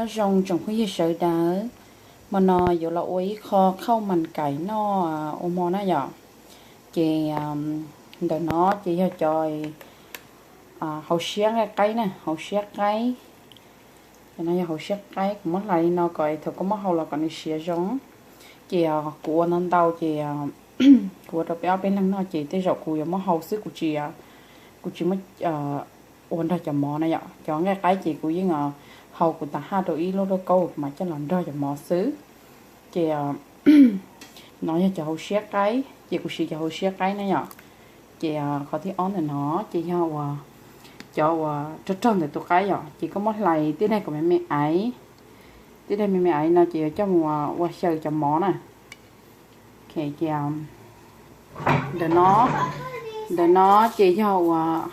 Nyob zoo tsoom phooj ywg sawv daws, hmo no yuav los ua ib qho khauj mas kaim noj ua hmo na yom. Ces ntawm no ces yog cov hauv siab nqaij qaib na, hauv siab qaib. Cov no yog hauv siab qaib, kuv muab hlais li no kom thaum koj muab hau los kom nws siav zoo. Ces kuv ua ntau ntau ces kuv ua rau peb ob peb leeg noj ces tej zaum kuv yuav muab hau xwb, kuv tsis, kuv tsis muab ua nrog cov mov na yom. Cov nqaij qaib ces kuv yeej hau kuv tas haj rau ib lub lauj kaub kuv mam coj los nrog cov mov xwb. Ces no yog cov hauv siab qaib, ces kuv siv cov hauv siab qaib na yom. Ces qhov thib ob ntawm no ces yog uas cov uas rog rog ntawm tus qaib yom, ces koj muab hlais tib daim kom me me aiv, tib daim me me aiv no ces yuav coj mus ua xyaw cov mov na. Ces ntawm no, ntawm no ces yog uas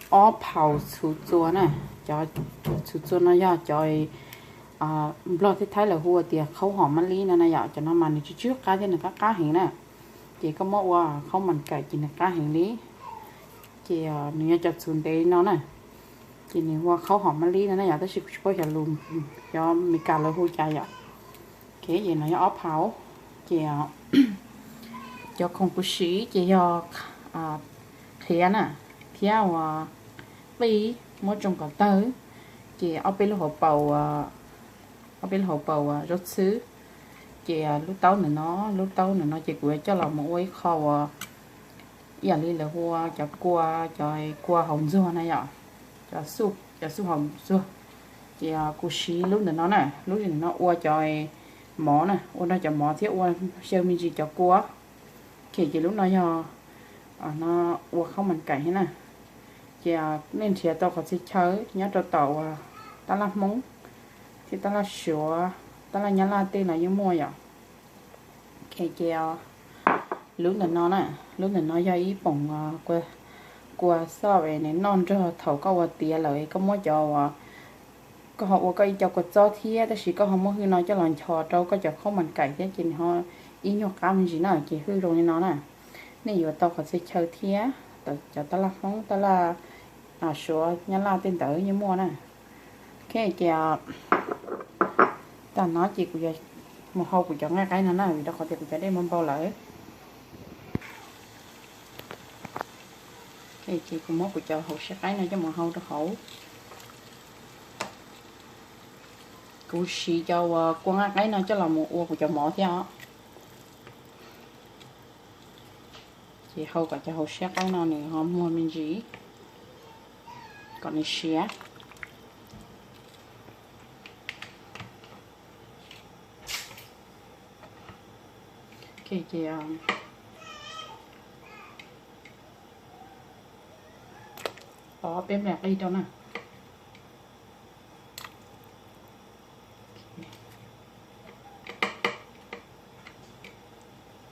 ob phaus txhuv txua na. Cov txhuv txua no yog cov Nplog thiab Thaib lawv hu ua tias khaub hom mab lib no na yom. Cov no mas nws tsw tsw qab thiab nws qab qab heev na. Ces koj muab ua khaub mas kaim ces nws qab heev li. Ces nws yog cov txhuv ntev no na. Ces nws hu ua khaub hom mab lib no na yom, tab sis kuv tsis paub xyov lus, xyov Meskas lawv hu cas yom. Ces no yog ob phaus. Ces cov khoom kuv siv ces yog qhiav na, thiab uas qij muab tsoo kom tawg, ces ob peb lub hauv paus, ob peb lub hauv paus zaub txhwb. Ces lub taub ntawm no, lub taub ntawm no ces kuv yuav coj los mus ua ib qho uas ib yam li lawv hu ua cov kua, cov kua hauv ntxuag na yom, cov xuj hauv ntxuag. Ces kuv siv lub ntawm no na, lub ntawm no ua cov mov na, ua nrog cov mov thiab ua xyaw me ntsis cov kua. Ces lub no yog no ua khaub mas kaim thiab na. Ces nej nrhiav tau qhov txhia chaw nyob rau tom uas tab laj Hmoob thiab tab laj Suav, tab laj Nyab Laj tej los yeej muaj yom. Ces lub ntawm no na, lub ntawm no yog ib poom kua xoj es nws noj nrog thaum koj ua tiav lawm es koj muab cov uas koj ho ua koj ib co kua txob thiab, tab sis koj ho muab hwj no coj los nchos rau koj cov khaub mas kaim thiab ces nws ho ib nyuag qab me ntsis na, ces hwj zoo li no na. Nej yuav tau qhov txhia chaw thiab, cov tab laj Hmoob, tab laj Suav, Nyab Laj tej ntawd yeej muaj na. Ok, ces tag no ces kuv yuav mus hau kuv cov nqaij qaib no na, vim rau qhov tias kuv cov dej muab npau lawm. Ces kuv muab kuv cov hauv siab qaib no coj mus hau rau hauv. Kuv siv cov uas kua nqaij qaib no coj los mus ua kuv cov mov thiab os. Ces hau kom cov hauv siab qaib no nws ho muag me ntsis kom nws siav. Ces pov peb nplas qij rau na.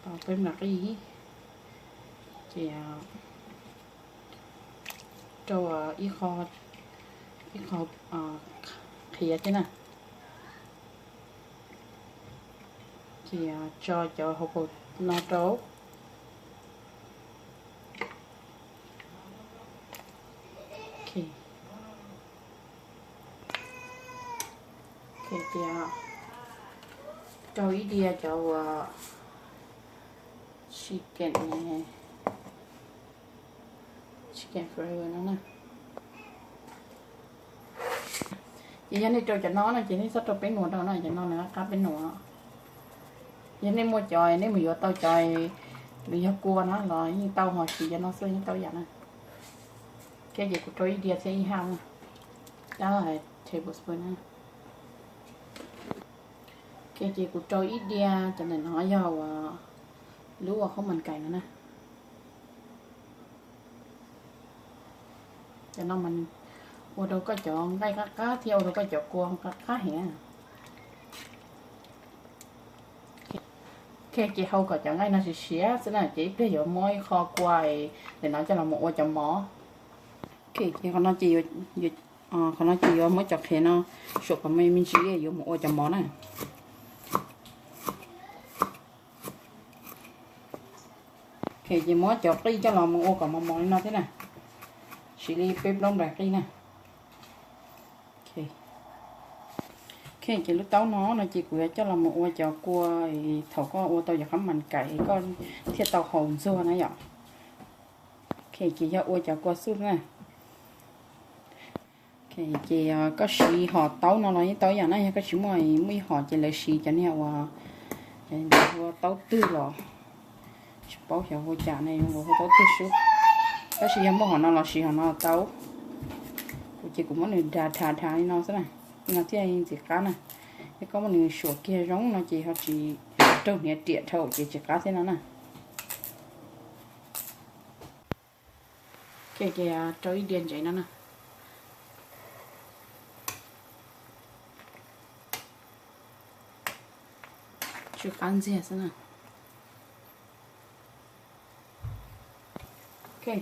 Pov peb nplas qij, ces rau ib qho, ib qho qhiav thiab na. Ces tso cov hauv paus no rau. Ces rau ib diav cov uas chicken, chicken flavor no na. Ces yog nej rau cov no no ces nej txhob rau peb nuam rau na, cov no nws qab peb nuam. Yog nej muaj cov nej mus yuav tau cov nws yog kua na los yeej tau, ho siv cov no xwb yeej tau ib yam na. Ok, ces kuv rau ib diav thiab ib haj na, tab tablespoon na. Ok, ces kuv rau ib diav cov ntawm no yog uas lub uas khaub mas kaim no na. Cov no mas ua rau koj cov nqaij qab qab thiab ua rau koj cov kua qab qab heev. Ok, ces hau kom cov nqaij no siav siav xwb na, ces ib pliag yuav muab ib qho kua ntawm no coj los mus ua cov mov. Ok, ces qhov no ces, qhov no ces yuav muab cov qhiav no suam kom me me ntsis yuav mus ua cov mov na. Ok, ces muab cov qij coj los mus ua kom mos mos li no thiab na. Siv li peb plaub nplas qij na. Ok, Ces lub taub no no ces kuv yuav coj los mus ua cov kua, thaum koj ua tau cov qab mas kaim koj thiaj tau haus ntxuag na yom. Ces yog ua cov kua xuj na. Ces koj siv hom taub no los yeej tau ib yam na, yog koj tsis muaj, muaj ib hom ces lawv siv cov niag uas ua taub twg los tsis paub xyov ua cas ne, ua taub twg sub. Tab sis yog muaj hom no los siv hom no tau. Kuv ces kuv muab nws dha dha dha li no xwb na, li no thiaj ntxim qab na. Yog koj muab nws suam kiag zoo no ces ho tsis raug hniav riam dhau ces tsis qab thiab no na. Ces rau ib diav ntsev no na. Tsw qab ntxiag xwb na. Ces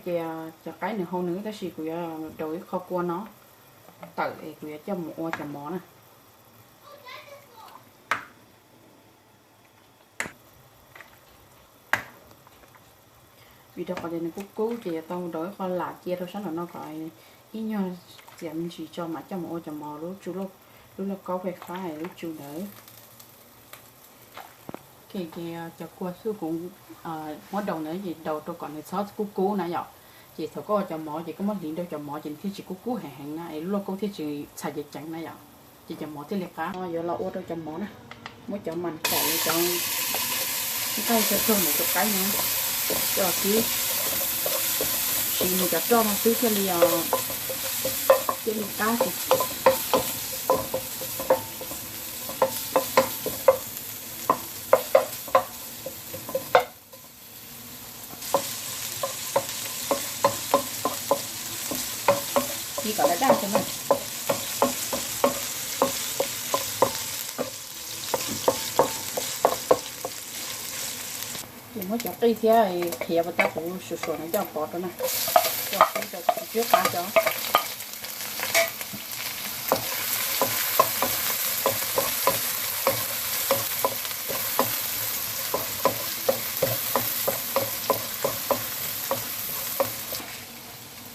cov qaib nws hau nws tab sis kuv yuav daus ib qho kua no tawm es kuv yuav coj mus ua cov mov na. Vim rau qhov tias nws kub kub ces yuav tau daus ib qho lam cia rau sab nraum no kom ib nyuag txias me ntsis tso mam coj mus ua cov mov lub tsu, lub lauj kaub fais fab lub tsu ntawd. Ces cov kua xwb kuv muab daus ntawd ces daus rau kom nws txhob kub kub na yom. Ces thaum koj ua cov mov ces koj muab hliv rau cov mov ces nws thiaj tsis kub kub heev heev na es lub lauj kaub thiaj tsis txhais ceev ceev na yom. Ces cov mov thiaj li qab. Yuav los ua rau cov mov na, muab cov mas kaim cov nqaij cog rog ntawm tus qaib no coj los kib, siv nws cov roj no xwb thiaj li, thiaj li qab. Kib kom daj daj rau na. Ces muab cov qij thiab qhiav puas tag kuv suam suam no coj pov rau na, coj pov rau kom tsw qab rau.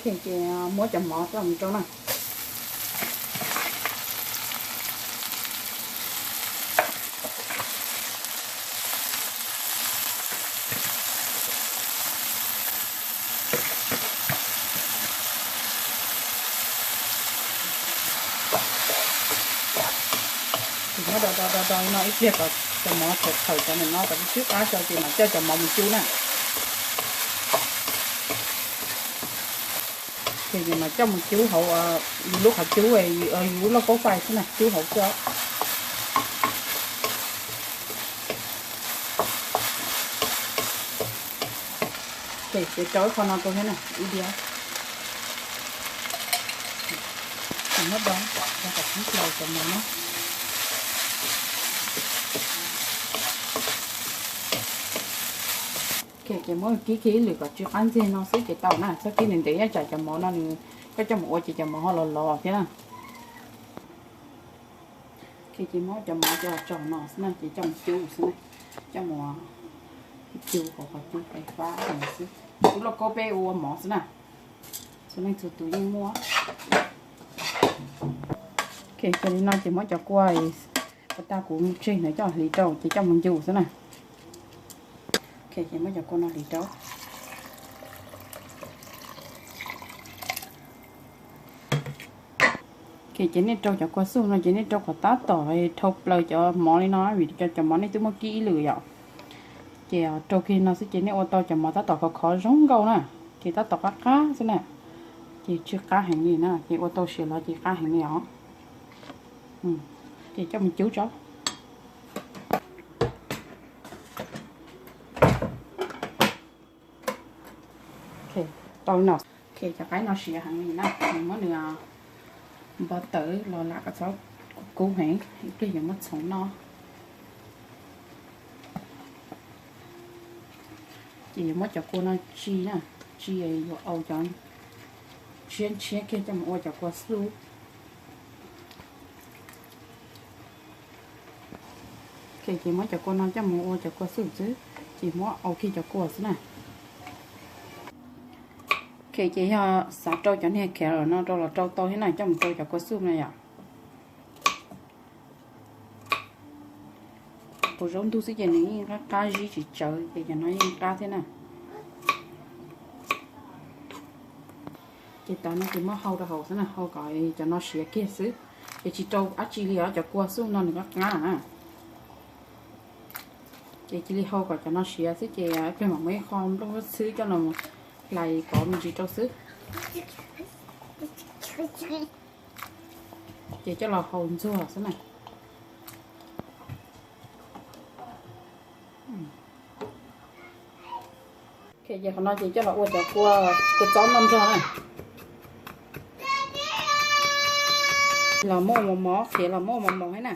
Ces muab cov mov coj mus rau na. Ces muab do do do do no ib pliag kom cov mov txhaws txhaws cov ntawm no kom tsw qab rau ces mam coj cov mov mus cub na. Ces yus mas coj mus cub hauv yus lub qhov cub, yus lub lauj kaub fais xwb na, cub hauv xwb. Ces rau ib qho no rau thiab na, ib diav. Muab do, do kom kib tau cov mov no. Ces muab kib kiag ib lwm kom tsw qab ntxiag no xwb ces tau na, txhob kib ntev ntev ib tsam cov mov no nws, koj coj mus ua ces cov mov ho los lov thiab na. Ces muab cov mov coj los tso no xwb na ces coj mus cub xwb na, coj mus cub hauv qhov cub fais fab no xwb. Lub lauj kaub peb ua mov xwb na, txhua leej txhua tus yeej muaj. Ces li no ces muab cov kua uas tag kuv tseg ntawd coj hliv rau ces coj mus ncu xwb na. Ces muab cov kua no hliv rau. Ces nej rau cov kua xuj no ces nej rau kom tab tom dhau plaws cov mov li no vim cov mov nej twb muab kib ib lwm yom. Ces rau kiag no xwb ces nej ua tau cov mov tab tom khov khov zoo nkauj na, ces tab tom qab qab xwb na, ces tsw qab heev li na, ces ua tau siav los ces qab heev li os. Ces coj mus cub tso. Tau no, cov qaib no siav heev li na, muab nws npau taws los lam kom txhob kub heev, ib pliag yuav muab txhoov noj. Ces yuav muab cov kua no tsi na, tsi yuav au cov ntshiab ntshiab kiag coj mus ua cov kua xuj. Ces muab cov kua no coj mus ua cov kua xuj xwb, ces muab au kiag cov kua xwb na. Ces yog xav rau cov niag carrot no rau los rau tau thiab na, coj mus rau cov kua xuj no yom. Haus zaub ntug xwb ces nws yeej qab qab zib tsis tsawv ces cov no yeej qab thiab na. Ces tas no ces muab hau rau hauv xwb na, hau kom cov no siav kiag xwb. Ces tsis rau dab tsi li os, cov kua xuj no nws qab qab na. Ces cia li hau kom cov no siav xwb ces peb mam muab ib qho nplooj xwb coj los hlais pov me ntsis rau xwb. Ces coj los hau ntxuag xwb na. Ces qhov no ces coj los ua cov kua, kua txob noj nrog na. Los muab ua mos mos, qhiav los muab ua mos mos thiab na.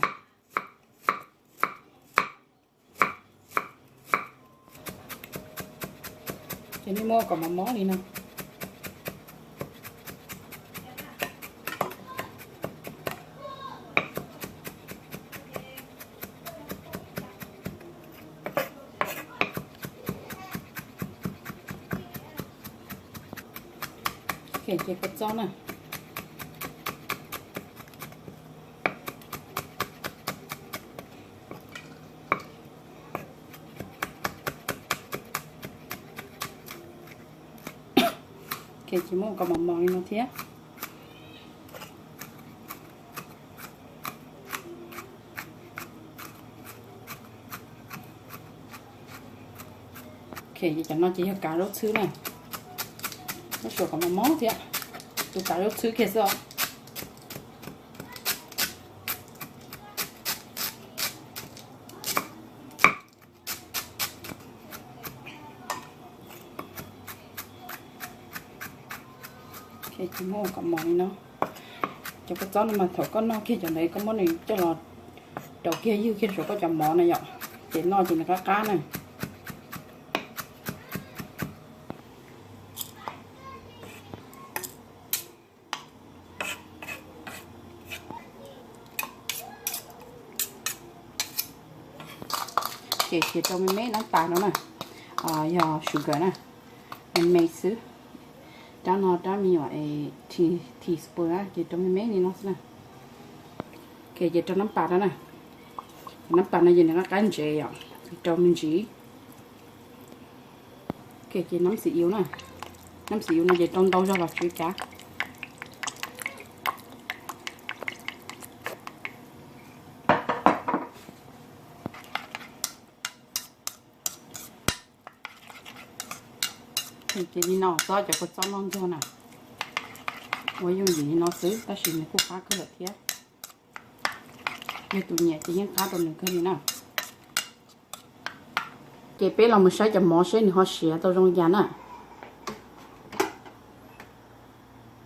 Ces nej muab kom mos mos li no. Ces kua txob na. Ces muab kom mos mos li no thiab. Cov no ces yog kav zaub txhwb na, muab suav kom mos mos thiab. Tus kav zaub txhwb kiag xwb os. Ces muab kom mos li no. Cov kua txob no mas thaum koj noj kiag cov ntawd koj muab nws coj los rau kiag ywg kiag saum koj cov mov na yom, ces noj ces nws qab qab na. Ces cia rau me me nab tas no na, yog sugar na, me me xwb. Rab no rab me nyuam teaspoon na, ces rau me me li no xwb na. Ces rau nab pas rau na, nab pas no ces nws qab qab ntsev yom, ces rau me ntsis. Ces nab xim iv na, nab xim iv no ces rau ntau zog los tsis ua cas. Ces li no txob cov kua txob noj ntxuag na, ua yooj yim li no xwb tab sis nws kuj qab kawg lawm thiab. Yog tus nyiam ces yeej qab rau nws kawg li na. Ces peb los mus saib cov mov seb nws ho siav tau zoo cas na.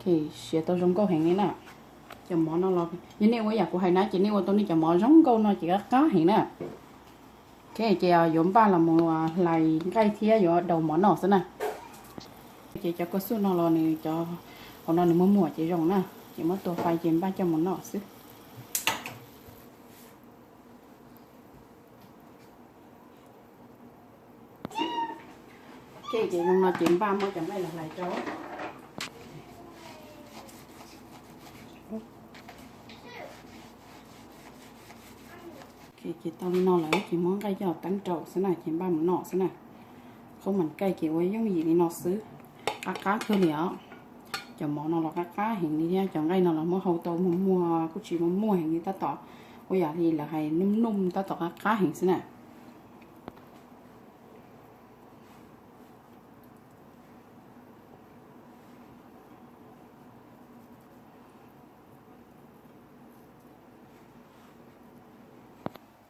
Siav tau zoo nkauj heev li na. Cov mov no los yog nej ua yam kuv hais na ces nej ua tau nej cov mov zoo nkauj no ces qab qab heev na. Ces yuav npaj los mus hlais nqaij thiab yuav daus mov noj xwb na. Ces cov kua xuj no los nws cov hauv no nws muag muag ces zoo na, ces muab tua fais ces npaj coj mus noj xwb. Ces zoo no ces npaj muab cov nqaij los hlais rau. Ces tau li no lawm ces muab nqaij coj teeb rau xwb na ces npaj mus noj xwb na. Khaub mas kaij ces ua yooj yim li no xwb, qab qab kawg li os. Cov mov no los qab qab heev li thiab cov nqaij no los muab hau tau muag muag kuj tsis muag muag heev li, tab tom ua yam li lawv hais num num tab tom qab qab heev xwb na.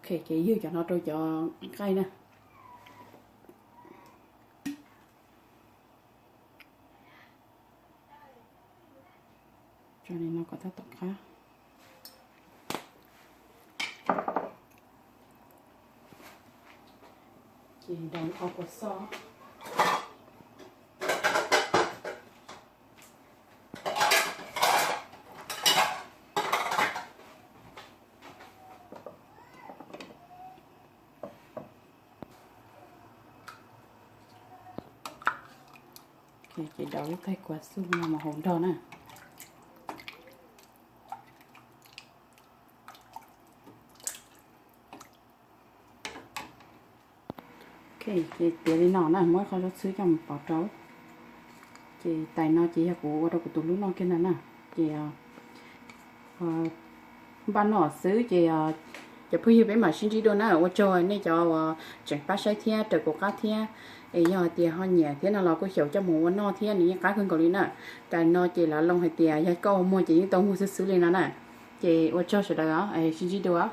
Ces ywg cov no rau cov nqaij na. Tso li no kom tab tom qab. Ces daus ob kua xoj. Ces daus lub thaij kua xuj no mus hauv nrog na. Ces tiav li no na, muab ib qho zaub txhwb coj mus pov rau. Ces tais no ces yog kuv ua rau kuv tus hlub noj kiag ntag na. Ces npaj noj xwb ces cov phooj ywg peb mam sib ntsib dua na. Ua tsaug nej cov uas tseem pab saib thiab raws kuv qab thiab. Es yog hais tias ho nyiam thiab no los kuj xyaum coj mus ua noj thiab, nws yeej qab kawg nkaus li na. Tais no ces lawv loo hais tias yog koj ua muag ces yeej tau muag xwb xwb li no na. Ces ua tsaug sawv daws os, sib ntsib dua.